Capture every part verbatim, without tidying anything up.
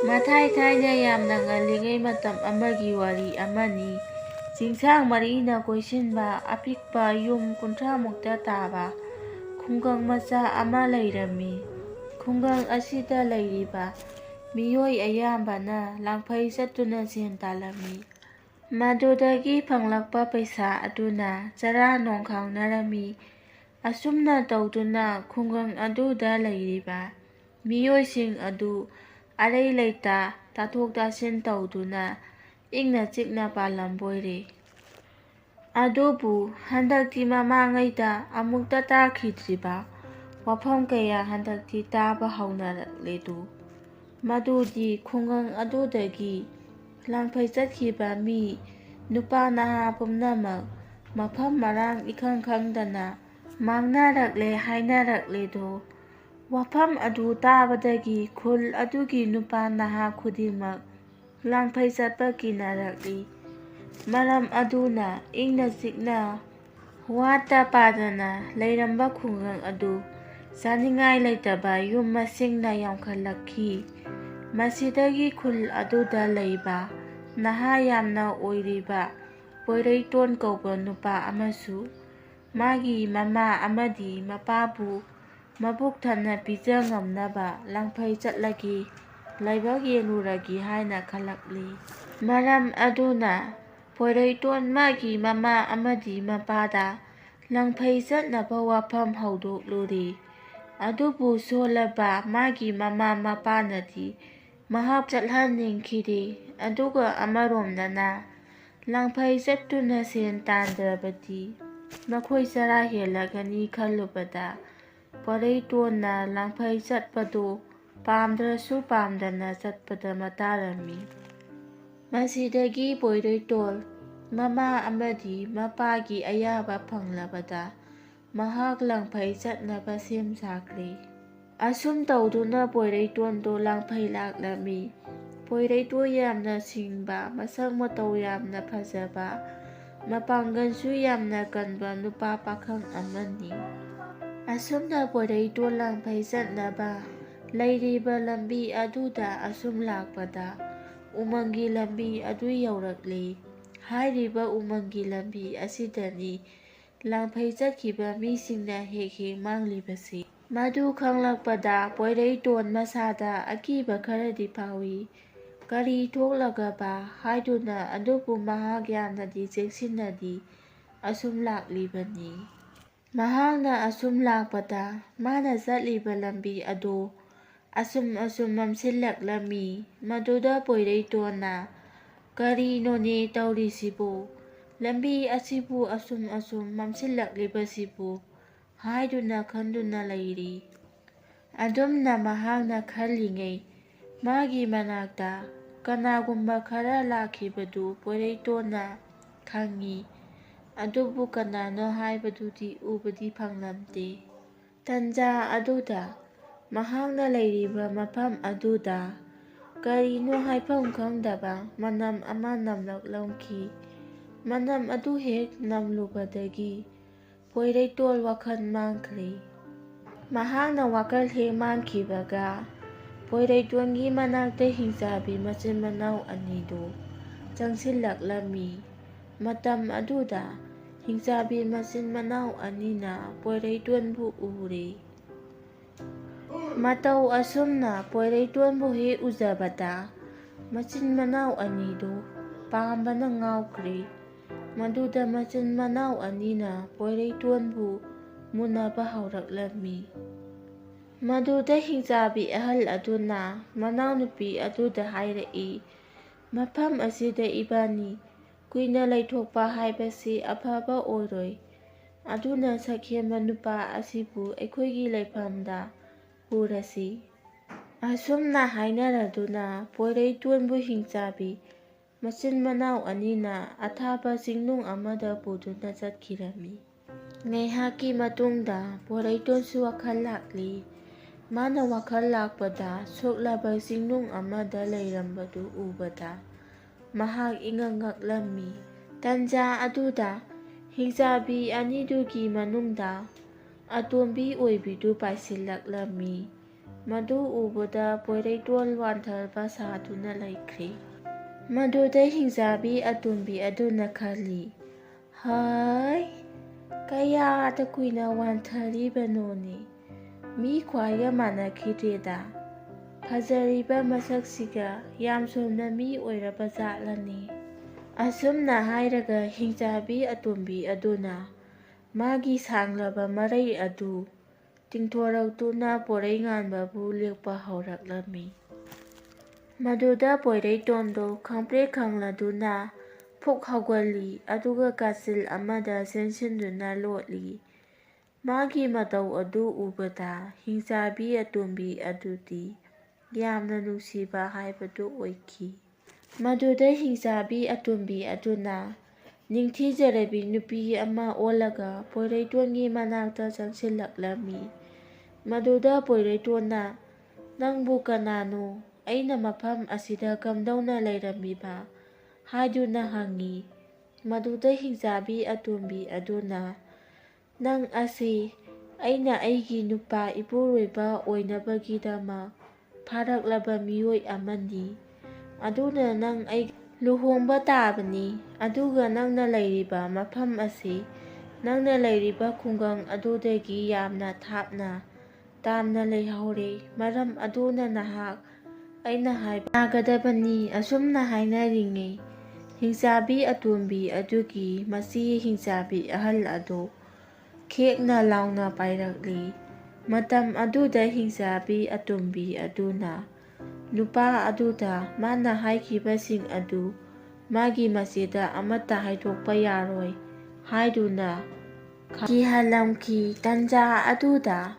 ꯃꯊꯥꯏ ꯊꯥꯏꯅ ꯌꯥꯝꯅ ꯉꯜꯂꯤꯉꯩ ꯃꯇꯝ ꯑꯃꯒꯤ ꯋꯥꯔꯤ ꯑꯃꯅꯤ꯫ ꯆꯤꯡꯁꯥꯡ ꯃꯔꯤꯅ ꯀꯣꯏꯁꯤꯟꯕ ꯑꯄꯤꯛꯄ ꯌꯨꯝ ꯀꯨꯟꯊ꯭ꯔꯥꯃꯨꯛꯇ ꯇꯥꯕ ꯈꯨꯡꯒꯪ ꯃꯆꯥ ꯑꯃ ꯂꯩꯔꯝꯃꯤ꯫ ꯈꯨꯡꯒꯪ ꯑꯁꯤꯗ ꯂꯩꯔꯤꯕ ꯃꯤꯑꯣꯏ ꯑꯌꯥꯝꯕꯅ ꯂꯥꯡꯐꯩ ꯆꯠꯇꯨꯅ ꯁꯦꯟ ꯇꯥꯜꯂꯝꯃꯤ꯫ ꯃꯗꯨꯗꯒꯤ ꯐꯪꯂꯛꯄ ꯄꯩꯁꯥ ꯑꯗꯨꯅ ꯆꯔꯥ ꯅꯣꯡꯈꯥꯡꯅꯔꯝꯃꯤ꯫ ꯑꯁꯨꯝꯅ ꯇꯧꯗꯨꯅ ꯈꯨꯡꯒꯪ ꯑꯗꯨꯗ ꯂꯩꯔꯤꯕ ꯃꯤꯑꯣꯏꯁꯤꯡ ꯑꯗꯨ ꯑꯔꯩ ꯂꯩꯇ ꯇꯥꯊꯣꯛ ꯇꯥꯁꯤꯟ ꯇꯧꯗꯨꯅ ꯏꯪꯅ ꯆꯤꯛꯅ ꯄꯥꯜꯂꯝꯕ ꯑꯣꯏꯔꯦ꯫ ꯑꯗꯨꯕꯨ ꯍꯟꯗꯛꯇꯤ ꯃꯃꯥꯡꯉꯩꯗ ꯑꯃꯨꯛꯇ ꯇꯥꯈꯤꯗ꯭ꯔꯤꯕ ꯋꯥꯐꯝ ꯀꯌꯥ ꯍꯟꯗꯛꯇꯤ ꯇꯥꯕ ꯍꯧꯅꯔꯛꯂꯦꯗꯨ꯫ ꯃꯗꯨꯗꯤ ꯈꯨꯡꯒꯪ ꯑꯗꯨꯗꯒꯤ ꯂꯥꯡꯐꯩ ꯆꯠꯈꯤꯕ ꯃꯤ ꯅꯨꯄꯥ ꯅꯍꯥ ꯄꯨꯝꯅꯃꯛ ꯃꯐꯝ ꯃꯔꯥꯡ ꯏꯈꯪ ꯈꯪꯗꯅ ꯃꯥꯡꯅꯔꯛꯂꯦ ꯍꯥꯏꯅꯔꯛꯂꯦꯗꯣ꯫ ꯋꯥꯐꯝ ꯑꯗꯨ ꯇꯥꯕꯗꯒꯤ ꯈꯨꯜ ꯑꯗꯨꯒꯤ ꯅꯨꯄꯥ ꯅꯍꯥ ꯈꯨꯗꯤꯡꯃꯛ ꯂꯥꯡꯐꯩ ꯆꯠꯄ ꯀꯤꯅꯔꯛꯂꯤ꯫ ꯃꯔꯝ ꯑꯗꯨꯅ ꯏꯪꯅ ꯆꯤꯛꯅ ꯋꯥꯠꯇ ꯄꯥꯗꯅ ꯂꯩꯔꯝꯕ ꯈꯨꯡꯒꯪ ꯑꯗꯨ ꯆꯥꯅꯤꯡꯉꯥꯏ ꯂꯩꯇꯕ ꯌꯨꯝ ꯃꯁꯤꯡꯅ ꯌꯥꯝꯈꯠꯂꯛꯈꯤ꯫ ꯃꯁꯤꯗꯒꯤ ꯈꯨꯜ ꯑꯗꯨꯗ ꯂꯩꯕ ꯅꯍꯥ ꯌꯥꯝꯅ ꯑꯣꯏꯔꯤꯕ ꯄꯣꯏꯔꯩꯇꯣꯟ ꯀꯧꯕ ꯅꯨꯄꯥ ꯑꯃꯁꯨ ꯃꯥꯒꯤ ꯃꯃꯥ ꯑꯃꯗꯤ ꯃꯄꯥꯕꯨ ꯃꯕꯨꯛ ꯊꯟꯅ ꯄꯤꯖ ꯉꯝꯅꯕ ꯂꯥꯡꯐꯩ ꯆꯠꯂꯒꯦ, ꯂꯥꯏꯕꯛ ꯌꯦꯡꯂꯨꯔꯒꯦ ꯍꯥꯏꯅ ꯈꯜꯂꯛꯂꯤ꯫ ꯃꯔꯝ ꯑꯗꯨꯅ ꯄꯣꯏꯔꯩꯇꯣꯟ ꯃꯥꯒꯤ ꯃꯃꯥ ꯑꯃꯗꯤ ꯃꯄꯥꯗ ꯂꯥꯡꯐꯩ ꯆꯠꯅꯕ ꯋꯥꯐꯝ ꯍꯧꯗꯣꯛꯂꯨꯔꯤ꯫ ꯑꯗꯨꯕꯨ ꯁꯣꯜꯂꯕ ꯃꯥꯒꯤ ꯃꯃꯥ ꯃꯄꯥꯅꯗꯤ ꯃꯍꯥꯛ ꯆꯠꯍꯟꯅꯤꯡꯈꯤꯗꯦ꯫ ꯑꯗꯨꯒ ꯑꯃꯔꯣꯝꯗꯅ ꯂꯥꯡꯐꯩ ꯆꯠꯇꯨꯅ ꯁꯦꯟ ꯇꯥꯟꯗ꯭ꯔꯕꯗꯤ ꯃꯈꯣꯏ ꯆꯔꯥ ꯍꯦꯜꯂꯒꯅꯤ ꯈꯜꯂꯨꯕꯗ ꯄꯣꯏꯔꯩꯇꯣꯟꯅ ꯂꯥꯡꯐꯩ ꯆꯠꯄꯗꯨ ꯄꯥꯝꯗ꯭ꯔꯁꯨ ꯄꯥꯝꯗꯅ ꯆꯠꯄꯗ ꯃꯇꯥꯔꯝꯃꯤ꯫ ꯃꯁꯤꯗꯒꯤ ꯄꯣꯏꯔꯩꯇꯣꯟ ꯃꯃꯥ ꯑꯃꯗꯤ ꯃꯄꯥꯒꯤ ꯑꯌꯥꯕ ꯐꯪꯂꯕꯗ ꯃꯍꯥꯛ ꯂꯥꯡꯐꯩ ꯆꯠꯅꯕ ꯁꯦꯝ ꯁꯥꯈ꯭ꯔꯦ꯫ ꯑꯁꯨꯝ ꯇꯧꯗꯨꯅ ꯄꯣꯏꯔꯩꯇꯣꯟꯗꯣ ꯂꯥꯡꯐꯩ ꯂꯥꯛꯂꯝꯃꯤ꯫ ꯄꯣꯏꯔꯩꯇꯣꯟ ꯌꯥꯝꯅ ꯁꯤꯡꯕ, ꯃꯁꯛ ꯃꯇꯧ ꯌꯥꯝꯅ ꯐꯖꯕ, ꯃꯄꯥꯡꯒꯜꯁꯨ ꯌꯥꯝꯅ ꯀꯟꯕ ꯅꯨꯄꯥ ꯄꯥꯈꯪ ꯑꯃꯅꯤ꯫ ꯑꯁꯨꯝꯅ ꯄꯣꯏꯔꯩꯇꯣꯟ ꯂꯥꯡꯐꯩ ꯆꯠꯅꯕ ꯂꯩꯔꯤꯕ ꯂꯝꯕꯤ ꯑꯗꯨꯗ ꯑꯁꯨꯝ ꯂꯥꯛꯄꯗ ꯎꯃꯪꯒꯤ ꯂꯝꯕꯤ ꯑꯗꯨ ꯌꯧꯔꯛꯂꯤ꯫ ꯍꯥꯏꯔꯤꯕ ꯎꯃꯪꯒꯤ ꯂꯝꯕꯤ ꯑꯁꯤꯗꯅꯤ ꯂꯥꯡꯐꯩ ꯆꯠꯈꯤꯕ ꯃꯤꯁꯤꯡꯅ ꯍꯦꯛ ꯍꯦꯛ ꯃꯥꯡꯂꯤꯕꯁꯤ꯫ ꯃꯗꯨ ꯈꯪꯂꯛꯄꯗ ꯄꯣꯏꯔꯩꯇꯣꯟ ꯃꯁꯥꯗ ꯑꯀꯤꯕ ꯈꯔꯗꯤ ꯐꯥꯎꯏ꯫ ꯀꯔꯤ ꯊꯣꯛꯂꯒꯕ ꯍꯥꯏꯗꯨꯅ, ꯑꯗꯨꯕꯨ ꯃꯍꯥꯛ ꯌꯥꯝꯅꯗꯤ ꯆꯦꯛꯁꯤꯟꯅꯗꯤ ꯑꯁꯨꯝ ꯂꯥꯛꯂꯤꯕꯅꯤ꯫ ꯃꯍꯥꯛꯅ ꯑꯁꯨꯝ ꯂꯥꯛꯄꯗ ꯃꯥꯅ ꯆꯠꯂꯤꯕ ꯂꯝꯕꯤ ꯑꯗꯨ ꯑꯁꯨꯝ ꯑꯁꯨꯝ ꯃꯝꯁꯤꯜꯂꯛꯂꯝꯃꯤ꯫ ꯃꯗꯨꯗ ꯄꯣꯏꯔꯩꯇꯣꯟꯅ, "ꯀꯔꯤꯅꯣꯅꯦ ꯇꯧꯔꯤꯁꯤꯕꯨ? ꯂꯝꯕꯤ ꯑꯁꯤꯕꯨ ꯑꯁꯨꯝ ꯑꯁꯨꯝ ꯃꯝꯁꯤꯜꯂꯛꯂꯤꯕꯁꯤꯕꯨ?" ꯍꯥꯏꯗꯨꯅ ꯈꯟꯗꯨꯅ ꯂꯩꯔꯤ꯫ ꯑꯗꯨꯝꯅ ꯃꯍꯥꯛꯅ ꯈꯜꯂꯤꯉꯩ, ꯃꯥꯒꯤ ꯃꯅꯥꯛꯇ ꯀꯅꯥꯒꯨꯝꯕ ꯈꯔ ꯂꯥꯛꯈꯤꯕꯗꯨ ꯄꯣꯏꯔꯩꯇꯣꯟꯅ ꯈꯪꯉꯤ꯫ ꯑꯗꯨꯕꯨ ꯀꯅꯥꯅꯣ ꯍꯥꯏꯕꯗꯨꯗꯤ ꯎꯕꯗꯤ ꯐꯪꯂꯝꯗꯦ꯫ ꯇꯟꯖꯥ ꯑꯗꯨꯗ ꯃꯍꯥꯛꯅ ꯂꯩꯔꯤꯕ ꯃꯐꯝ ꯑꯗꯨꯗ ꯀꯔꯤꯅꯣ ꯍꯥꯏꯐꯝ ꯈꯪꯗꯕ ꯃꯅꯝ ꯑꯃ ꯅꯝꯂꯛꯂꯝꯈꯤ꯫ ꯃꯅꯝ ꯑꯗꯨ ꯍꯦꯛ ꯅꯝꯂꯨꯕꯗꯒꯤ ꯄꯣꯏꯔꯩꯇꯣꯟ ꯋꯥꯈꯜ ꯃꯥꯡꯈ꯭ꯔꯦ꯫ ꯃꯍꯥꯛꯅ ꯋꯥꯈꯜ ꯍꯦꯛ ꯃꯥꯡꯈꯤꯕꯒ ꯄꯣꯏꯔꯩꯇꯣꯟꯒꯤ ꯃꯅꯥꯛꯇ ꯍꯤꯡꯆꯥꯕꯤ ꯃꯆꯤꯟ ꯃꯅꯥꯎ ꯑꯅꯤꯗꯨ ꯆꯪꯁꯤꯜꯂꯛꯂꯝꯃꯤ꯫ ꯃꯇꯝ ꯑꯗꯨꯗ ꯍꯤꯡꯆꯥꯕꯤ ꯃꯆꯤꯟ ꯃꯅꯥꯎ ꯑꯅꯤꯅ ꯄꯣꯏꯔꯩꯇꯣꯟꯕꯨ ꯎꯔꯦ꯫ ꯃꯇꯧ ꯑꯁꯨꯝꯅ ꯄꯣꯏꯔꯩꯇꯣꯟꯕꯨ ꯍꯦꯛ ꯎꯖꯕꯗ ꯃꯆꯤꯟ ꯃꯅꯥꯎ ꯑꯅꯤꯗꯨ ꯄꯥꯝꯕꯅ ꯉꯥꯎꯈ꯭ꯔꯦ꯫ ꯃꯗꯨꯗ ꯃꯆꯤꯟ ꯃꯅꯥꯎ ꯑꯅꯤꯅ ꯄꯣꯏꯔꯩꯇꯣꯟꯕꯨ ꯃꯨꯟꯅꯕ ꯍꯧꯔꯛꯂꯝꯃꯤ꯫ ꯃꯗꯨꯗ ꯍꯤꯡꯆꯥꯕꯤ ꯑꯍꯜ ꯑꯗꯨꯅ ꯃꯅꯥꯎꯅꯨꯄꯤ ꯑꯗꯨꯗ ꯍꯥꯏꯔꯛꯏ, "ꯃꯐꯝ ꯑꯁꯤꯗ ꯏꯕꯥꯅꯤ ꯀꯨꯏꯅ ꯂꯩꯊꯣꯛꯄ ꯍꯥꯏꯕꯁꯤ ꯑꯐꯕ ꯑꯣꯏꯔꯣꯏ꯫ ꯑꯗꯨꯅ ꯁꯛꯍꯦꯟꯕ ꯅꯨꯄꯥ ꯑꯁꯤꯕꯨ ꯑꯩꯈꯣꯏꯒꯤ ꯂꯩꯐꯝꯗ ꯄꯨꯔꯁꯤ꯫" ꯑꯁꯨꯝꯅ ꯍꯥꯏꯅꯔꯗꯨꯅ ꯄꯣꯏꯔꯩꯇꯣꯟꯕꯨ ꯍꯤꯡꯆꯥꯕꯤ ꯃꯆꯤꯟ ꯃꯅꯥꯎ ꯑꯅꯤꯅ ꯑꯊꯥꯕ ꯆꯤꯡꯅꯨꯡ ꯑꯃꯗ ꯄꯨꯗꯨꯅ ꯆꯠꯈꯤꯔꯝꯃꯤ꯫ ꯉꯥꯏꯍꯥꯛꯀꯤ ꯃꯇꯨꯡꯗ ꯄꯣꯏꯔꯩꯇꯣꯟꯁꯨ ꯋꯥꯈꯜ ꯂꯥꯛꯂꯤ꯫ ꯃꯥꯅ ꯋꯥꯈꯜ ꯂꯥꯛꯄꯗ ꯁꯣꯛꯂꯕ ꯆꯤꯡꯅꯨꯡ ꯑꯃꯗ ꯂꯩꯔꯝꯕꯗꯨ ꯎꯕꯗ ꯃꯍꯥꯛ ꯏꯉꯛ ꯉꯛꯂꯝꯃꯤ꯫ ꯇꯟꯖꯥ ꯑꯗꯨꯗ ꯍꯤꯡꯆꯥꯕꯤ ꯑꯅꯤꯗꯨꯒꯤ ꯃꯅꯨꯡꯗ ꯑꯇꯣꯝꯕꯤ ꯑꯣꯏꯕꯤꯗꯨ ꯄꯥꯏꯁꯤꯜꯂꯛꯂꯝꯃꯤ꯫ ꯃꯗꯨ ꯎꯕꯗ ꯄꯣꯏꯔꯩꯇꯣꯟ ꯋꯥꯟꯊꯕ ꯁꯥꯗꯨꯅ ꯂꯩꯈ꯭ꯔꯦ꯫ ꯃꯗꯨꯗ ꯍꯤꯡꯆꯥꯕꯤ ꯑꯇꯣꯝꯕꯤ ꯑꯗꯨꯅ ꯈꯜꯂꯤ, "ꯍꯥꯏ, ꯀꯌꯥꯗ ꯀꯨꯏꯅ ꯋꯥꯟꯊꯔꯤꯕꯅꯣꯅꯦ? ꯃꯤ ꯈ꯭ꯋꯥꯏꯒ ꯃꯥꯟꯅꯈꯤꯗ꯭ꯔꯦꯗ꯫ ꯐꯖꯔꯤꯕ ꯃꯁꯛꯁꯤꯒ ꯌꯥꯝ ꯆꯨꯝꯅ ꯃꯤ ꯑꯣꯏꯔꯕ ꯖꯥꯠꯂꯅꯦ?" ꯑꯁꯨꯝꯅ ꯍꯥꯏꯔꯒ ꯍꯤꯡꯆꯥꯕꯤ ꯑꯇꯣꯝꯕꯤ ꯑꯗꯨꯅ ꯃꯥꯒꯤ ꯁꯥꯡꯂꯕ ꯃꯔꯩ ꯑꯗꯨ ꯇꯤꯡꯊꯣꯔꯛꯇꯨꯅ ꯄꯣꯏꯔꯩꯉꯥꯟꯕꯕꯨ ꯂꯦꯛꯄ ꯍꯧꯔꯛꯂꯝꯃꯤ꯫ ꯃꯗꯨꯗ ꯄꯣꯏꯔꯩꯇꯣꯟꯗꯨ ꯈꯪꯄ꯭ꯔꯦꯛ ꯈꯪꯂꯗꯨꯅ ꯐꯨꯛ ꯍꯧꯒꯠꯂꯤ, ꯑꯗꯨꯒ ꯀꯥꯆꯤꯜ ꯑꯃꯗ ꯆꯦꯟꯁꯤꯟꯗꯨꯅ ꯂꯣꯠꯂꯤ꯫ ꯃꯥꯒꯤ ꯃꯇꯧ ꯑꯗꯨ ꯎꯕꯗ ꯍꯤꯡꯆꯥꯕꯤ ꯑꯇꯣꯝꯕꯤ ꯑꯗꯨꯗꯤ ꯌꯥꯝꯅ ꯅꯨꯡꯁꯤꯕ ꯍꯥꯏꯕꯗꯨ ꯑꯣꯏꯈꯤ꯫ ꯃꯗꯨꯗ ꯍꯤꯡꯆꯥꯕꯤ ꯑꯇꯣꯝꯕꯤ ꯑꯗꯨꯅ ꯅꯤꯡꯊꯤꯖꯔꯕꯤ ꯅꯨꯄꯤ ꯑꯃ ꯑꯣꯜꯂꯒ ꯄꯣꯏꯔꯩꯇꯣꯟꯒꯤ ꯃꯅꯥꯛꯇ ꯆꯪꯁꯤꯜꯂꯛꯂꯝꯃꯤ꯫ ꯃꯗꯨꯗ ꯄꯣꯏꯔꯩꯇꯣꯟꯅ, "ꯅꯪꯕꯨ ꯀꯅꯥꯅꯣ? ꯑꯩꯅ ꯃꯐꯝ ꯑꯁꯤꯗ ꯀꯝꯗꯧꯅ ꯂꯩꯔꯝꯃꯤꯕ?" ꯍꯥꯏꯗꯨꯅ ꯍꯪꯉꯤ꯫ ꯃꯗꯨꯗ ꯍꯤꯡꯆꯥꯕꯤ ꯑꯇꯣꯝꯕꯤ ꯑꯗꯨꯅ, "ꯅꯪ ꯑꯁꯤ ꯑꯩꯅ ꯑꯩꯒꯤ ꯅꯨꯄꯥ ꯏꯄꯨꯔꯣꯏꯕ ꯑꯣꯏꯅꯕꯒꯤꯗꯃꯛ ꯐꯥꯔꯛꯂꯕ ꯃꯤꯑꯣꯏ ꯑꯃꯅꯤ꯫ ꯑꯗꯨꯅ ꯅꯪ ꯑꯩ ꯂꯨꯍꯣꯡꯕ ꯇꯥꯕꯅꯤ꯫ ꯑꯗꯨꯒ ꯅꯪꯅ ꯂꯩꯔꯤꯕ ꯃꯐꯝ ꯑꯁꯤ ꯅꯪꯅ ꯂꯩꯔꯤꯕ ꯈꯨꯡꯒꯪ ꯑꯗꯨꯗꯒꯤ ꯌꯥꯝꯅ ꯊꯥꯞꯅ ꯇꯥꯝꯅ ꯂꯩꯍꯧꯔꯦ꯫ ꯃꯔꯝ ꯑꯗꯨꯅ ꯅꯍꯥꯛ ꯑꯩꯅ ꯍꯥꯏꯕ ꯌꯥꯒꯗꯕꯅꯤ꯫" ꯑꯁꯨꯝꯅ ꯍꯥꯏꯅꯔꯤꯉꯩ, ꯍꯤꯡꯆꯥꯕꯤ ꯑꯇꯣꯝꯕꯤ ꯑꯗꯨꯒꯤ ꯃꯆꯦ ꯍꯤꯡꯆꯥꯕꯤ ꯑꯍꯜ ꯑꯗꯨ ꯈꯦꯛꯅ ꯂꯥꯎꯅ ꯄꯥꯏꯔꯛꯂꯤ꯫ ꯃꯇꯝ ꯑꯗꯨꯗ ꯍꯤꯡꯆꯥꯕꯤ ꯑꯇꯣꯝꯕꯤ ꯑꯗꯨꯅ ꯅꯨꯄꯥ ꯑꯗꯨꯗ ꯃꯥꯅ ꯍꯥꯏꯈꯤꯕꯁꯤꯡ ꯑꯗꯨ ꯃꯥꯒꯤ ꯃꯆꯦꯗ ꯑꯃꯠꯇ ꯍꯥꯏꯗꯣꯛꯄ ꯌꯥꯔꯣꯏ ꯍꯥꯏꯗꯨꯅ ꯀꯤꯍꯜꯂꯝꯈꯤ꯫ ꯇꯟꯖꯥ ꯑꯗꯨꯗ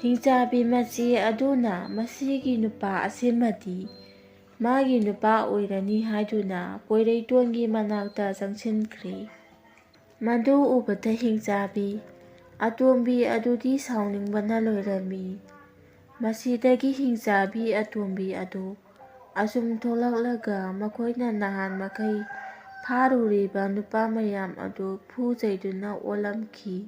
ꯍꯤꯡꯆꯥꯕꯤ ꯃꯆꯦ ꯑꯗꯨꯅ ꯃꯁꯤꯒꯤ ꯅꯨꯄꯥ ꯑꯁꯤꯃꯗꯤ ꯃꯥꯒꯤ ꯅꯨꯄꯥ ꯑꯣꯏꯔꯅꯤ ꯍꯥꯏꯗꯨꯅ ꯄꯣꯏꯔꯩꯇꯣꯟꯒꯤ ꯃꯅꯥꯛꯇ ꯆꯪꯁꯤꯟꯈ꯭ꯔꯦ꯫ ꯃꯗꯨ ꯎꯕꯗ ꯍꯤꯡꯆꯥꯕꯤ ꯑꯇꯣꯝꯕꯤ ꯑꯗꯨꯗꯤ ꯁꯥꯎꯅꯤꯡꯕꯅ ꯂꯣꯏꯔꯝꯃꯤ꯫ ꯃꯁꯤꯗꯒꯤ ꯍꯤꯡꯆꯥꯕꯤ ꯑꯇꯣꯝꯕꯤ ꯑꯗꯨ ꯑꯁꯨꯝ ꯊꯣꯛꯂꯛꯂꯒ ꯃꯈꯣꯏꯅ ꯅꯍꯥꯟ ꯃꯈꯩ ꯐꯥꯔꯨꯔꯤꯕ ꯅꯨꯄꯥ ꯃꯌꯥꯝ ꯑꯗꯨ ꯐꯨ ꯆꯩꯗꯨꯅ ꯑꯣꯜꯂꯝꯈꯤ꯫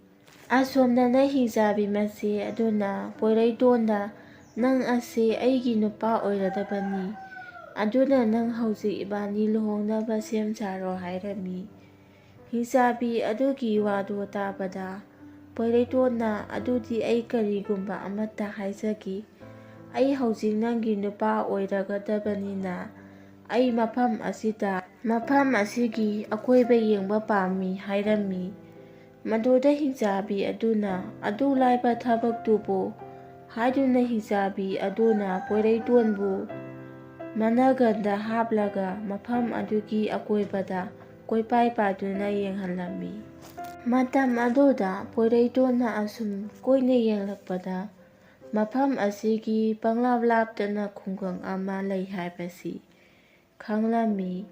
ꯑꯁꯣꯝꯗꯅ ꯍꯤꯡꯆꯥꯕꯤ ꯃꯆꯦ ꯑꯗꯨꯅ ꯄꯣꯏꯔꯩꯇꯣꯟꯗ, "ꯅꯪ ꯑꯁꯤ ꯑꯩꯒꯤ ꯅꯨꯄꯥ ꯑꯣꯏꯔꯗꯕꯅꯤ, ꯑꯗꯨꯅ ꯅꯪ ꯍꯧꯖꯤꯛ ꯏꯕꯥꯅꯤ ꯂꯨꯍꯣꯡꯅꯕ ꯁꯦꯝ ꯁꯥꯔꯣ" ꯍꯥꯏꯔꯝꯃꯤ꯫ ꯍꯤꯡꯆꯥꯕꯤ ꯑꯗꯨꯒꯤ ꯋꯥꯗꯨ ꯇꯥꯕꯗ ꯄꯣꯏꯔꯩꯇꯣꯟꯅ, "ꯑꯗꯨꯗꯤ ꯑꯩ ꯀꯔꯤꯒꯨꯝꯕ ꯑꯃꯠꯇ ꯍꯥꯏꯖꯒꯦ꯫ ꯑꯩ ꯍꯧꯖꯤꯛ ꯅꯪꯒꯤ ꯅꯨꯄꯥ ꯑꯣꯏꯔꯒꯗꯕꯅꯤꯅ ꯑꯩ ꯃꯐꯝ ꯑꯁꯤꯗ, ꯃꯐꯝ ꯑꯁꯤꯒꯤ ꯑꯀꯣꯏꯕ ꯌꯦꯡꯕ ꯄꯥꯝꯃꯤ" ꯍꯥꯏꯔꯝꯃꯤ꯫ ꯃꯗꯨꯗ ꯍꯤꯡꯆꯥꯕꯤ ꯑꯗꯨꯅ, "ꯑꯗꯨ ꯂꯥꯏꯕ ꯊꯕꯛꯇꯨꯕꯨ" ꯍꯥꯏꯗꯨꯅ ꯍꯤꯡꯆꯥꯕꯤ ꯑꯗꯨꯅ ꯄꯣꯏꯔꯩꯇꯣꯟꯕꯨ ꯃꯅꯒꯟꯗ ꯍꯥꯞꯂꯒ ꯃꯐꯝ ꯑꯗꯨꯒꯤ ꯑꯀꯣꯏꯕꯗ ꯀꯣꯏꯄꯥꯏ ꯄꯥꯏꯗꯨꯅ ꯌꯦꯡꯍꯜꯂꯝꯃꯤ꯫ ꯃꯇꯝ ꯑꯗꯨꯗ ꯄꯣꯏꯔꯩꯇꯣꯟꯅ ꯑꯁꯨꯝ ꯀꯣꯏꯅ ꯌꯦꯡꯂꯛꯄꯗ ꯃꯐꯝ ꯑꯁꯤꯒꯤ ꯄꯪꯂꯥꯞ ꯂꯥꯞꯇꯅ ꯈꯨꯡꯒꯪ ꯑꯃ ꯂꯩ ꯍꯥꯏꯕꯁꯤ ꯈꯪꯂꯝꯃꯤ,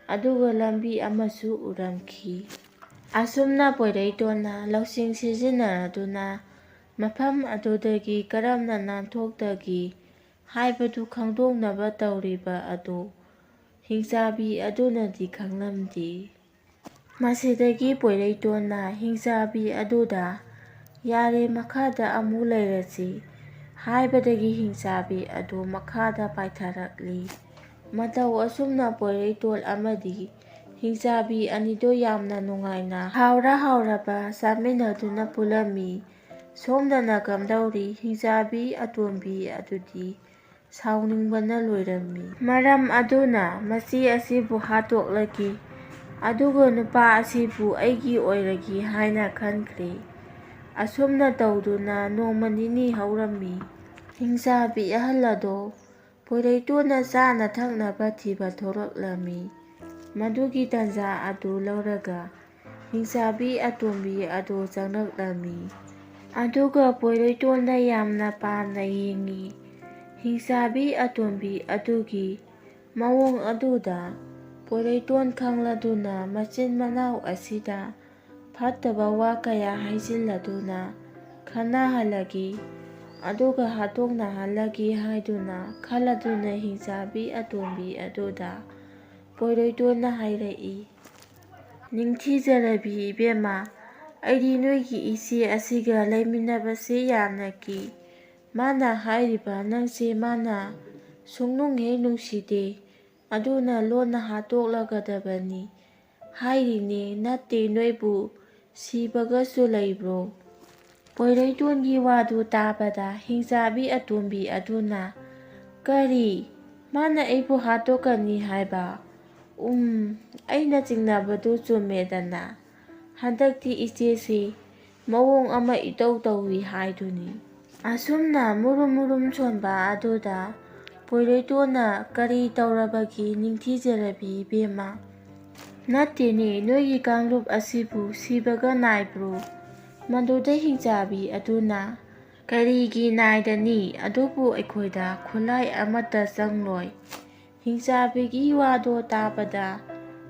ꯑꯗꯨꯒ ꯂꯝꯕꯤ ꯑꯃꯁꯨ ꯎꯔꯝꯈꯤ꯫ ꯑꯁꯨꯝꯅ ꯄꯣꯏꯔꯩꯇꯣꯟꯅ ꯂꯧꯁꯤꯡ ꯁꯤꯖꯤꯟꯅꯗꯨꯅ ꯃꯐꯝ ꯑꯗꯨꯗꯒꯤ ꯀꯔꯝꯅ ꯅꯥꯟꯊꯣꯛꯇꯒꯦ ꯍꯥꯏꯕꯗꯨ ꯈꯪꯗꯣꯛꯅꯕ ꯇꯧꯔꯤꯕ ꯑꯗꯨ ꯍꯤꯡꯆꯥꯕꯤ ꯑꯗꯨꯅꯗꯤ ꯈꯪꯂꯝꯗꯦ꯫ ꯃꯁꯤꯗꯒꯤ ꯄꯣꯏꯔꯩꯇꯣꯟꯅ ꯍꯤꯡꯆꯥꯕꯤ ꯑꯗꯨꯗ, "ꯌꯥꯔꯦ, ꯃꯈꯥꯗ ꯑꯃꯨꯛ ꯂꯩꯔꯁꯤ" ꯍꯥꯏꯕꯗꯒꯤ ꯍꯤꯡꯆꯥꯕꯤ ꯑꯗꯨ ꯃꯈꯥꯗ ꯄꯥꯏꯊꯔꯛꯂꯤ꯫ ꯃꯇꯧ ꯑꯁꯨꯝꯅ ꯄꯣꯏꯔꯩꯇꯣꯟ ꯑꯃꯗꯤ ꯍꯤꯡꯆꯥꯕꯤ ꯑꯅꯤꯗꯨ ꯌꯥꯝꯅ ꯅꯨꯡꯉꯥꯏꯅ ꯍꯥꯎꯔ ꯍꯥꯎꯔꯕ ꯆꯥꯃꯤꯟꯅꯗꯨꯅ ꯄꯨꯜꯂꯝꯃꯤ꯫ ꯁꯣꯝꯗꯅ ꯀꯝꯗꯧꯔꯤ? ꯍꯤꯡꯆꯥꯕꯤ ꯑꯇꯣꯝꯕꯤ ꯑꯗꯨꯗꯤ ꯁꯥꯎꯅꯤꯡꯕꯅ ꯂꯣꯏꯔꯝꯃꯤ꯫ ꯃꯔꯝ ꯑꯗꯨꯅ ꯃꯆꯦ ꯑꯁꯤꯕꯨ ꯍꯥꯠꯇꯣꯛꯂꯒꯦ, ꯑꯗꯨꯒ ꯅꯨꯄꯥ ꯑꯁꯤꯕꯨ ꯑꯩꯒꯤ ꯑꯣꯏꯔꯒꯦ ꯍꯥꯏꯅ ꯈꯟꯈ꯭ꯔꯦ꯫ ꯑꯁꯨꯝꯅ ꯇꯧꯗꯨꯅ ꯅꯣꯡꯃ ꯅꯤꯅꯤ ꯍꯧꯔꯝꯃꯤ꯫ ꯍꯤꯡꯆꯥꯕꯤ ꯑꯍꯜ ꯑꯗꯣ ꯄꯣꯏꯔꯩꯇꯣꯟꯅ ꯆꯥꯅ ꯊꯛꯅꯕ ꯊꯤꯕ ꯊꯣꯔꯛꯂꯝꯃꯤ꯫ ꯃꯗꯨꯒꯤ ꯇꯥꯟꯖꯥ ꯑꯗꯨ ꯂꯧꯔꯒ ꯍꯤꯡꯆꯥꯕꯤ ꯑꯇꯣꯝꯕꯤ ꯑꯗꯨ ꯆꯪꯂꯛꯂꯝꯃꯤ꯫ ꯑꯗꯨꯒ ꯄꯣꯏꯔꯩꯇꯣꯟꯗ ꯌꯥꯝꯅ ꯄꯥꯝꯅ ꯌꯦꯡꯉꯤ꯫ ꯍꯤꯡꯆꯥꯕꯤ ꯑꯇꯣꯝꯕꯤ ꯑꯗꯨꯒꯤ ꯃꯑꯣꯡ ꯑꯗꯨꯗ ꯄꯣꯏꯔꯩꯇꯣꯟ ꯈꯪꯂꯗꯨꯅ ꯃꯆꯤꯟ ꯃꯅꯥꯎ ꯑꯁꯤꯗ ꯐꯠꯇꯕ ꯋꯥ ꯀꯌꯥ ꯍꯥꯏꯖꯤꯜꯂꯗꯨꯅ ꯈꯠꯅꯍꯜꯂꯒꯦ, ꯑꯗꯨꯒ ꯍꯥꯠꯇꯣꯛꯅꯍꯜꯂꯒꯦ ꯍꯥꯏꯗꯨꯅ ꯈꯜꯂꯗꯨꯅ ꯍꯤꯡꯆꯥꯕꯤ ꯑꯇꯣꯝꯕꯤ ꯑꯗꯨꯗ ꯄꯣꯏꯔꯣꯏꯇꯣꯟꯅ ꯍꯥꯏꯔꯛꯏ, "ꯅꯤꯡꯊꯤꯖꯔꯕꯤ ꯏꯕꯦꯝꯃ, ꯑꯩꯗꯤ ꯅꯣꯏꯒꯤ ꯏꯆꯦ ꯑꯁꯤꯒ ꯂꯩꯃꯤꯟꯅꯕꯁꯦ ꯌꯥꯝꯅ ꯀꯤ꯫ ꯃꯥꯅ ꯍꯥꯏꯔꯤꯕ ꯅꯪꯁꯦ ꯃꯥꯅ ꯁꯨꯡꯅꯨꯡ ꯍꯦꯛ ꯅꯨꯡꯁꯤꯗꯦ꯫ ꯑꯗꯨꯅ ꯂꯣꯟꯅ ꯍꯥꯠꯇꯣꯛꯂꯒꯗꯕꯅꯤ ꯍꯥꯏꯔꯤꯅꯦ, ꯅꯠꯇꯦ ꯅꯣꯏꯕꯨ ꯁꯤꯕꯒꯁꯨ ꯂꯩꯕ꯭ꯔꯣ?" ꯄꯣꯏꯔꯩꯇꯣꯟꯒꯤ ꯋꯥꯗꯨ ꯇꯥꯕꯗ ꯍꯤꯡꯆꯥꯕꯤ ꯑꯇꯣꯝꯕꯤ ꯑꯗꯨꯅ, "ꯀꯔꯤ? ꯃꯥꯅ ꯑꯩꯕꯨ ꯍꯥꯠꯇꯣꯛꯀꯅꯤ ꯍꯥꯏꯕ? ꯎꯝ, ꯑꯩꯅ ꯆꯤꯡꯅꯕꯗꯨ ꯆꯨꯝꯃꯦꯗꯅ꯫ ꯍꯟꯗꯛꯇꯤ ꯏꯆꯦꯁꯤ ꯃꯑꯣꯡ ꯑꯃ ꯏꯇꯧ ꯇꯧꯏ ꯍꯥꯏꯗꯨꯅꯤ꯫" ꯑꯁꯨꯝꯅ ꯃꯨꯔꯨꯝ ꯃꯨꯔꯨꯝ ꯁꯣꯟꯕ ꯑꯗꯨꯗ ꯄꯣꯏꯔꯩꯇꯣꯟꯅ, "ꯀꯔꯤ ꯇꯧꯔꯕꯒꯦ ꯅꯤꯡꯊꯤꯖꯔꯕꯤ ꯏꯕꯦꯝꯃ? ꯅꯠꯇꯦꯅꯦ, ꯅꯣꯏꯒꯤ ꯀꯥꯡꯂꯨꯞ ꯑꯁꯤꯕꯨ ꯁꯤꯕꯒ ꯅꯥꯏꯕ꯭ꯔꯣ?" ꯃꯗꯨꯗ ꯍꯤꯡꯆꯥꯕꯤ ꯑꯗꯨꯅ, "ꯀꯔꯤꯒꯤ ꯅꯥꯏꯗꯅꯤ? ꯑꯗꯨꯕꯨ ꯑꯩꯈꯣꯏꯗ ꯈꯨꯠꯂꯥꯏ ꯑꯃꯠꯇ ꯆꯪꯂꯣꯏ꯫" ꯍꯤꯡꯆꯥꯕꯤꯒꯤ ꯋꯥꯗꯣ ꯇꯥꯕꯗ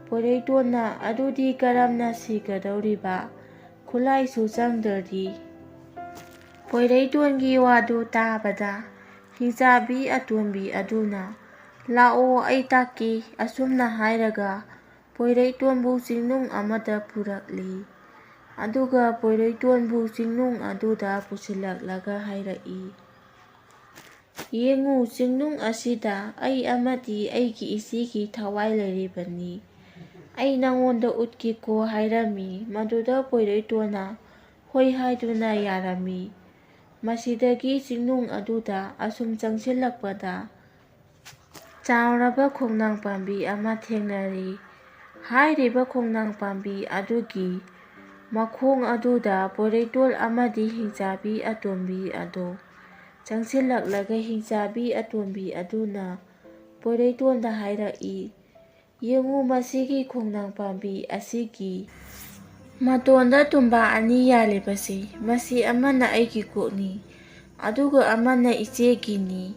ꯄꯣꯏꯔꯩꯇꯣꯟꯅ, "ꯑꯗꯨꯗꯤ ꯀꯔꯝꯅ ꯁꯤꯒꯗꯧꯔꯤꯕ? ꯈꯨꯠꯂꯥꯏꯁꯨ ꯆꯪꯗ꯭ꯔꯗꯤ?" ꯄꯣꯏꯔꯩꯇꯣꯟꯒꯤ ꯋꯥꯗꯨ ꯇꯥꯕꯗ ꯍꯤꯡꯆꯥꯕꯤ ꯑꯇꯣꯝꯕꯤ ꯑꯗꯨꯅ, "ꯂꯥꯛꯑꯣ, ꯑꯩ ꯇꯥꯛꯀꯦ꯫" ꯑꯁꯨꯝꯅ ꯍꯥꯏꯔꯒ ꯄꯣꯏꯔꯩꯇꯣꯟꯕꯨ ꯆꯤꯡꯅꯨꯡ ꯑꯃꯗ ꯄꯨꯔꯛꯂꯤ꯫ ꯑꯗꯨꯒ ꯄꯣꯏꯔꯩꯇꯣꯟꯕꯨ ꯆꯤꯡꯅꯨꯡ ꯑꯗꯨꯗ ꯄꯨꯁꯤꯜꯂꯛꯂꯒ ꯍꯥꯏꯔꯛꯏ, "ꯌꯦꯡꯉꯨ, ꯆꯤꯡꯅꯨꯡ ꯑꯁꯤꯗ ꯑꯩ ꯑꯃꯗꯤ ꯑꯩꯒꯤ ꯏꯆꯦꯒꯤ ꯊꯋꯥꯏ ꯂꯩꯔꯤꯕꯅꯤ꯫ ꯑꯩ ꯅꯉꯣꯟꯗ ꯎꯠꯀꯦꯀꯣ" ꯍꯥꯏꯔꯝꯃꯤ꯫ ꯃꯗꯨꯗ ꯄꯣꯏꯔꯩꯇꯣꯟꯅ ꯍꯣꯏ ꯍꯥꯏꯗꯨꯅ ꯌꯥꯔꯝꯃꯤ꯫ ꯃꯁꯤꯗꯒꯤ ꯆꯤꯡꯅꯨꯡ ꯑꯗꯨꯗ ꯑꯁꯨꯝ ꯆꯪꯁꯤꯜꯂꯛꯄꯗ ꯆꯥꯎꯔꯕ ꯈꯣꯡꯅꯥꯡ ꯄꯥꯝꯕꯤ ꯑꯃ ꯊꯦꯡꯅꯔꯤ꯫ ꯍꯥꯏꯔꯤꯕ ꯈꯣꯡꯅꯥꯡ ꯄꯥꯝꯕꯤ ꯑꯗꯨꯒꯤ ꯃꯈꯣꯡ ꯑꯗꯨꯗ ꯄꯣꯏꯔꯩꯇꯣꯟ ꯑꯃꯗꯤ ꯍꯤꯡꯆꯥꯕꯤ ꯑꯇꯣꯝꯕꯤ ꯑꯗꯨ ꯆꯪꯁꯤꯜꯂꯛꯂꯒ ꯍꯤꯡꯆꯥꯕꯤ ꯑꯇꯣꯝꯕꯤ ꯑꯗꯨꯅ ꯄꯣꯏꯔꯩꯇꯣꯟꯗ ꯍꯥꯏꯔꯛꯏ, "ꯌꯦꯡꯉꯨ, ꯃꯁꯤꯒꯤ ꯈꯣꯡꯅꯥꯡ ꯄꯥꯝꯕꯤ ꯑꯁꯤꯒꯤ ꯃꯇꯣꯟꯗ ꯇꯨꯝꯕꯥ ꯑꯅꯤ ꯌꯥꯜꯂꯤꯕꯁꯤ, ꯃꯁꯤ ꯑꯃꯅ ꯑꯩꯒꯤ ꯀꯣꯛꯅꯤ, ꯑꯗꯨꯒ ꯑꯃꯅ ꯏꯆꯦꯒꯤꯅꯤ꯫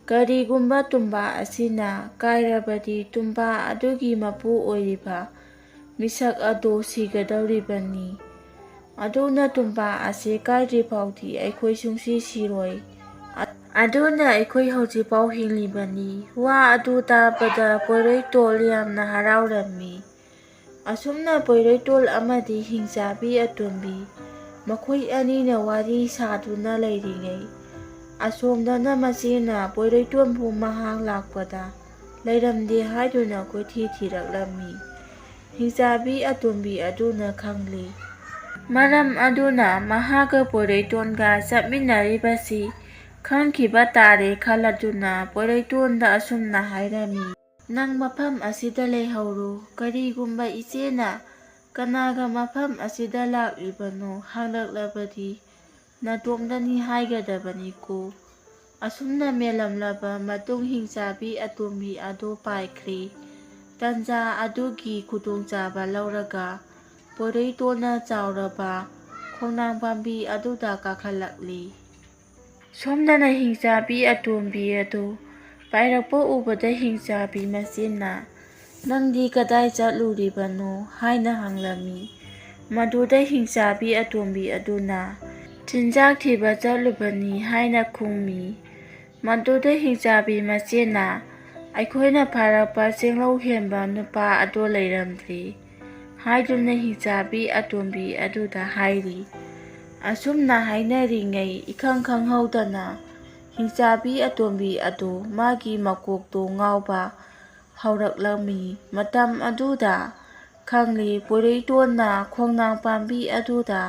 ꯀꯔꯤꯒꯨꯝꯕ ꯇꯨꯝꯕꯥ ꯑꯁꯤꯅ ꯀꯥꯏꯔꯕꯗꯤ ꯇꯨꯝꯕꯥ ꯑꯗꯨꯒꯤ ꯃꯄꯨ ꯑꯣꯏꯔꯤꯕ ꯃꯤꯁꯛ ꯑꯗꯨ ꯁꯤꯒꯗꯧꯔꯤꯕꯅꯤ꯫ ꯑꯗꯨꯅ ꯇꯨꯝꯕꯥ ꯑꯁꯤ ꯀꯥꯏꯗ꯭ꯔꯤ ꯐꯥꯎꯗꯤ ꯑꯩꯈꯣꯏ ꯁꯨꯡꯁꯤ ꯁꯤꯔꯣꯏ꯫ ꯑ-, ꯑꯗꯨꯅ ꯑꯩꯈꯣꯏ ꯍꯧꯖꯤꯛꯐꯥꯎ ꯍꯤꯡꯂꯤꯕꯅꯤ꯫ ꯋꯥ ꯑꯗꯨ ꯇꯥꯕꯗ ꯄꯣꯏꯔꯣꯏꯇꯣꯜ ꯌꯥꯝꯅ ꯍꯔꯥꯎꯔꯝꯃꯤ꯫ ꯑꯁꯨꯝꯅ ꯄꯣꯏꯔꯣꯏꯇꯣꯜ ꯑꯃꯗꯤ ꯍꯤꯡꯆꯥꯕꯤ ꯑꯇꯣꯝꯕꯤ ꯃꯈꯣꯏ ꯑꯅꯤꯅ ꯋꯥꯔꯤ ꯁꯥꯗꯨꯅ ꯂꯩꯔꯤꯉꯩ, ꯑꯁꯣꯝꯗꯅ ꯃꯆꯦꯅ ꯄꯣꯏꯔꯣꯏꯇꯣꯟꯕꯨ ꯃꯍꯥꯛ ꯂꯥꯛꯄꯗ ꯂꯩꯔꯝꯗꯦ ꯍꯥꯏꯗꯨꯅ ꯀꯣꯏꯊꯤ ꯊꯤꯔꯛꯂꯝꯃꯤ꯫ ꯍꯤꯡꯆꯥꯕꯤ ꯑꯇꯣꯝꯕꯤ ꯑꯗꯨꯅ ꯈꯪꯂꯤ꯫ ꯃꯔꯝ ꯑꯗꯨꯅ ꯃꯍꯥꯛꯀ ꯄꯣꯏꯔꯣꯏꯇꯣꯟꯒ ꯆꯠꯃꯤꯟꯅꯔꯤꯕꯁꯤ ꯈꯪꯈꯤꯕ ꯇꯥꯔꯦ ꯈꯜꯂꯗꯨꯅ ꯄꯣꯏꯔꯣꯏꯇꯣꯟꯗ ꯑꯁꯨꯝꯅ ꯍꯥꯏꯔꯝꯃꯤ, "ꯅꯪ ꯃꯐꯝ ꯑꯁꯤꯗ ꯂꯩꯍꯧꯔꯣ꯫ ꯀꯔꯤꯒꯨꯝꯕ ꯏꯆꯦꯅ ꯀꯅꯥꯒ ꯃꯐꯝ ꯑꯁꯤꯗ ꯂꯥꯛꯂꯤꯕꯅꯣ ꯍꯪꯂꯛꯂꯕꯗꯤ ꯅꯇꯣꯝꯗꯅꯤ ꯍꯥꯏꯒꯗꯕꯅꯤꯀꯣ꯫" ꯑꯁꯨꯝꯅ ꯃꯦꯜꯂꯝꯂꯕ ꯃꯇꯨꯡ ꯍꯤꯡꯆꯥꯕꯤ ꯑꯇꯣꯝꯕꯤ ꯑꯗꯨ ꯄꯥꯏꯈ꯭ꯔꯦ꯫ ꯇꯟꯖꯥ ꯑꯗꯨꯒꯤ ꯈꯨꯗꯣꯡꯆꯥꯕ ꯂꯧꯔꯒ ꯄꯣꯏꯔꯩꯇꯣꯟꯅ ꯆꯥꯎꯔꯕ ꯈꯣꯡꯅꯥꯡ ꯄꯥꯝꯕꯤ ꯑꯗꯨꯗ ꯀꯥꯈꯠꯂꯛꯂꯤ꯫ ꯁꯣꯝꯗꯅ ꯍꯤꯡꯆꯥꯕꯤ ꯑꯇꯣꯝꯕꯤ ꯑꯗꯨ ꯄꯥꯏꯔꯛꯄ ꯎꯕꯗ ꯍꯤꯡꯆꯥꯕꯤ ꯃꯆꯦꯅ, "ꯅꯪꯗꯤ ꯀꯗꯥꯏ ꯆꯠꯂꯨꯔꯤꯕꯅꯣ?" ꯍꯥꯏꯅ ꯍꯪꯂꯝꯃꯤ꯫ ꯃꯗꯨꯗ ꯍꯤꯡꯆꯥꯕꯤ ꯑꯇꯣꯝꯕꯤ ꯑꯗꯨꯅ, "ꯆꯤꯟꯖꯥꯛ ꯊꯤꯕ ꯆꯠꯂꯨꯕꯅꯤ" ꯍꯥꯏꯅ ꯈꯨꯝꯃꯤ꯫ ꯃꯗꯨꯗ ꯍꯤꯡꯆꯥꯕꯤ ꯃꯆꯦꯅ, "ꯑꯩꯈꯣꯏꯅ ꯐꯥꯔꯛꯄ ꯆꯦꯡꯂꯧ ꯍꯦꯟꯕ ꯅꯨꯄꯥ ꯑꯗꯣ ꯂꯩꯔꯝꯗ꯭ꯔꯤ" ꯍꯥꯏꯗꯨꯅ ꯍꯤꯡꯆꯥꯕꯤ ꯑꯇꯣꯝꯕꯤ ꯑꯗꯨꯗ ꯍꯥꯏꯔꯤ꯫ ꯑꯁꯨꯝꯅ ꯍꯥꯏꯅꯔꯤꯉꯩ ꯏꯈꯪ ꯈꯪꯍꯧꯗꯅ ꯍꯤꯡꯆꯥꯕꯤ ꯑꯇꯣꯝꯕꯤ ꯑꯗꯨ ꯃꯥꯒꯤ ꯃꯀꯣꯛꯇꯨ ꯉꯥꯎꯕ ꯍꯧꯔꯛꯂꯝꯃꯤ꯫ ꯃꯇꯝ ꯑꯗꯨꯗ ꯈꯪꯂꯤ ꯄꯣꯏꯔꯩꯇꯣꯟꯅ ꯈꯣꯡꯅꯥꯡ ꯄꯥꯝꯕꯤ ꯑꯗꯨꯗ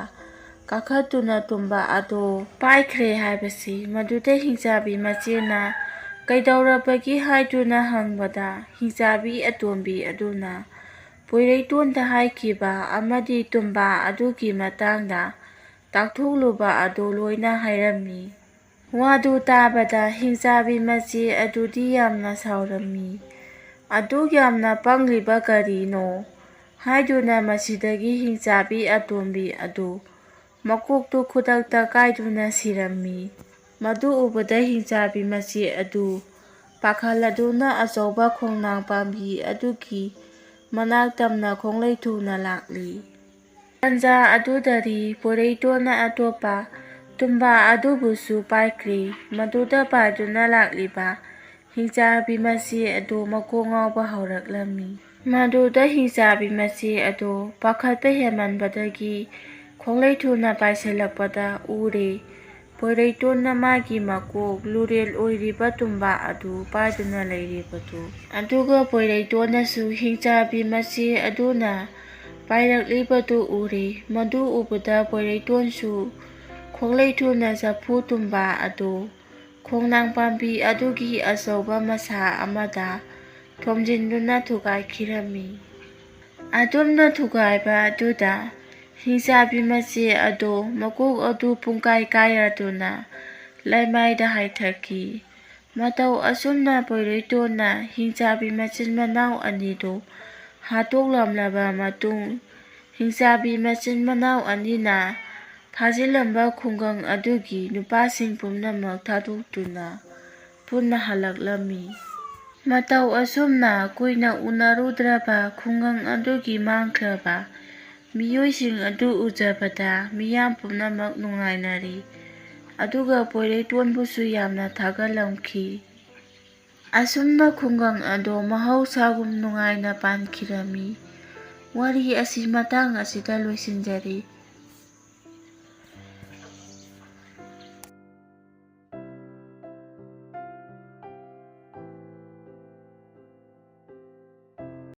ꯀꯥꯈꯠꯇꯨꯅ ꯇꯨꯝꯕ ꯑꯗꯨ ꯄꯥꯏꯈ꯭ꯔꯦ ꯍꯥꯏꯕꯁꯤ꯫ ꯃꯗꯨꯗ ꯍꯤꯡꯆꯥꯕꯤ ꯃꯆꯦꯅ ꯀꯩꯗꯧꯔꯕꯒꯦ ꯍꯥꯏꯗꯨꯅ ꯍꯪꯕꯗ ꯍꯤꯡꯆꯥꯕꯤ ꯑꯇꯣꯝꯕꯤ ꯑꯗꯨꯅ ꯄꯣꯏꯔꯩꯇꯣꯟꯗ ꯍꯥꯏꯈꯤꯕ ꯑꯃꯗꯤ ꯇꯨꯝꯕ ꯑꯗꯨꯒꯤ ꯃꯇꯥꯡꯗ ꯇꯥꯛꯊꯣꯛꯂꯨꯕ ꯑꯗꯨ ꯂꯣꯏꯅ ꯍꯥꯏꯔꯝꯃꯤ꯫ ꯋꯥꯗꯨ ꯇꯥꯕꯗ ꯍꯤꯡꯆꯥꯕꯤ ꯃꯆꯦ ꯑꯗꯨꯗꯤ ꯌꯥꯝꯅ ꯁꯥꯎꯔꯝꯃꯤ꯫ "ꯑꯗꯨꯛ ꯌꯥꯝꯅ ꯄꯪꯂꯤꯕ ꯀꯔꯤꯅꯣ?" ꯍꯥꯏꯗꯨꯅ ꯃꯁꯤꯗꯒꯤ ꯍꯤꯡꯆꯥꯕꯤ ꯑꯇꯣꯝꯕꯤ ꯑꯗꯨ ꯃꯀꯣꯛꯇꯨ ꯈꯨꯗꯛꯇ ꯀꯥꯏꯗꯨꯅ ꯁꯤꯔꯝꯃꯤ꯫ ꯃꯗꯨ ꯎꯕꯗ ꯍꯤꯡꯆꯥꯕꯤ ꯃꯆꯦ ꯑꯗꯨ ꯄꯥꯈꯠꯂꯗꯨꯅ ꯑꯆꯧꯕ ꯈꯣꯡꯅꯥꯡ ꯄꯥꯝꯕꯤ ꯑꯗꯨꯒꯤ ꯃꯅꯥꯛ ꯇꯝꯅ ꯈꯣꯡꯂꯩ ꯊꯨꯅ ꯂꯥꯛꯂꯤ꯫ ꯇꯥꯟꯖꯥ ꯑꯗꯨꯗꯗꯤ ꯄꯣꯏꯔꯩꯇꯣꯟꯅ ꯑꯇꯣꯞꯄ ꯇꯨꯝꯕꯥ ꯑꯗꯨꯕꯨꯁꯨ ꯄꯥꯏꯈ꯭ꯔꯦ꯫ ꯃꯗꯨꯗ ꯄꯥꯏꯗꯨꯅ ꯂꯥꯛꯂꯤꯕ ꯍꯤꯡꯆꯥꯕꯤ ꯃꯆꯦ ꯑꯗꯨ ꯃꯀꯣꯛ ꯉꯥꯎꯕ ꯍꯧꯔꯛꯂꯝꯃꯤ꯫ ꯃꯗꯨꯗ ꯍꯤꯡꯆꯥꯕꯤ ꯃꯆꯦ ꯑꯗꯨ ꯄꯥꯈꯠꯄ ꯍꯦꯟꯃꯟꯕꯗꯒꯤ ꯈꯣꯡꯂꯩ ꯊꯨꯅ ꯄꯥꯏꯁꯤꯜꯂꯛꯄꯗ ꯎꯔꯦ꯫ ꯄꯣꯏꯔꯩꯇꯣꯟꯅ ꯃꯥꯒꯤ ꯃꯀꯣꯛ ꯂꯨꯔꯦꯜ ꯑꯣꯏꯔꯤꯕ ꯇꯨꯝꯕꯥ ꯑꯗꯨ ꯄꯥꯏꯗꯨꯅ ꯂꯩꯔꯤꯕꯗꯨ꯫ ꯑꯗꯨꯒ ꯄꯣꯏꯔꯩꯇꯣꯟꯅꯁꯨ ꯍꯤꯡꯆꯥꯕꯤ ꯃꯆꯦ ꯑꯗꯨꯅ ꯄꯥꯏꯔꯛꯂꯤꯕꯗꯨ ꯎꯔꯦ꯫ ꯃꯗꯨ ꯎꯕꯗ ꯄꯣꯏꯔꯩꯇꯣꯟꯁꯨ ꯈꯣꯡꯂꯩ ꯊꯨꯅ ꯆꯐꯨ ꯇꯨꯝꯕꯥ ꯑꯗꯨ ꯈꯣꯡꯅꯥꯡ ꯄꯥꯝꯕꯤ ꯑꯗꯨꯒꯤ ꯑꯆꯧꯕ ꯃꯁꯥ ꯑꯃꯗ ꯊꯣꯝꯖꯤꯟꯗꯨꯅ ꯊꯨꯒꯥꯏꯈꯤꯔꯝꯃꯤ꯫ ꯑꯗꯨꯝꯅ ꯊꯨꯒꯥꯏꯕ ꯑꯗꯨꯗ ꯍꯤꯡꯆꯥꯕꯤ ꯃꯆꯦ ꯑꯗꯣ ꯃꯀꯣꯛ ꯑꯗꯨ ꯄꯨꯡꯀꯥꯏ ꯀꯥꯏꯔꯗꯨꯅ ꯂꯩꯃꯥꯏꯗ ꯍꯥꯏꯊꯈꯤ꯫ ꯃꯇꯧ ꯑꯁꯨꯝꯅ ꯄꯣꯏꯔꯩꯇꯣꯟꯅ ꯍꯤꯡꯆꯥꯕꯤ ꯃꯆꯤꯟ ꯃꯅꯥꯎ ꯑꯅꯤꯗꯨ ꯍꯥꯠꯇꯣꯛꯂꯝꯂꯕ ꯃꯇꯨꯡ, ꯍꯤꯡꯆꯥꯕꯤ ꯃꯆꯤꯟ ꯃꯅꯥꯎ ꯑꯅꯤꯅ ꯐꯥꯖꯤꯜꯂꯝꯕ ꯈꯨꯡꯒꯪ ꯑꯗꯨꯒꯤ ꯅꯨꯄꯥꯁꯤꯡ ꯄꯨꯝꯅꯃꯛ ꯊꯥꯗꯣꯛꯇꯨꯅ ꯄꯨꯟꯅ ꯍꯜꯂꯛꯂꯝꯃꯤ꯫ ꯃꯇꯧ ꯑꯁꯨꯝꯅ ꯀꯨꯏꯅ ꯎꯅꯔꯨꯗ꯭ꯔꯕ ꯈꯨꯡꯒꯪ ꯑꯗꯨꯒꯤ ꯃꯥꯡꯈ꯭ꯔꯕ ꯃꯤꯑꯣꯏꯁꯤꯡ ꯑꯗꯨ ꯎꯖꯕꯗ ꯃꯤꯌꯥꯝ ꯄꯨꯝꯅꯃꯛ ꯅꯨꯡꯉꯥꯏꯅꯔꯤ꯫ ꯑꯗꯨꯒ ꯄꯣꯏꯔꯩꯇꯣꯟꯕꯨꯁꯨ ꯌꯥꯝꯅ ꯊꯥꯒꯠꯂꯝꯈꯤ꯫ ꯑꯁꯨꯝꯅ ꯈꯨꯡꯒꯪ ꯑꯗꯣ ꯃꯍꯧꯁꯥꯒꯨꯝ ꯅꯨꯡꯉꯥꯏꯅ ꯄꯥꯟꯈꯤꯔꯝꯃꯤ꯫ ꯋꯥꯔꯤ ꯑꯁꯤ ꯃꯇꯥꯡ ꯑꯁꯤꯗ ꯂꯣꯏꯁꯤꯟꯖꯔꯤ꯫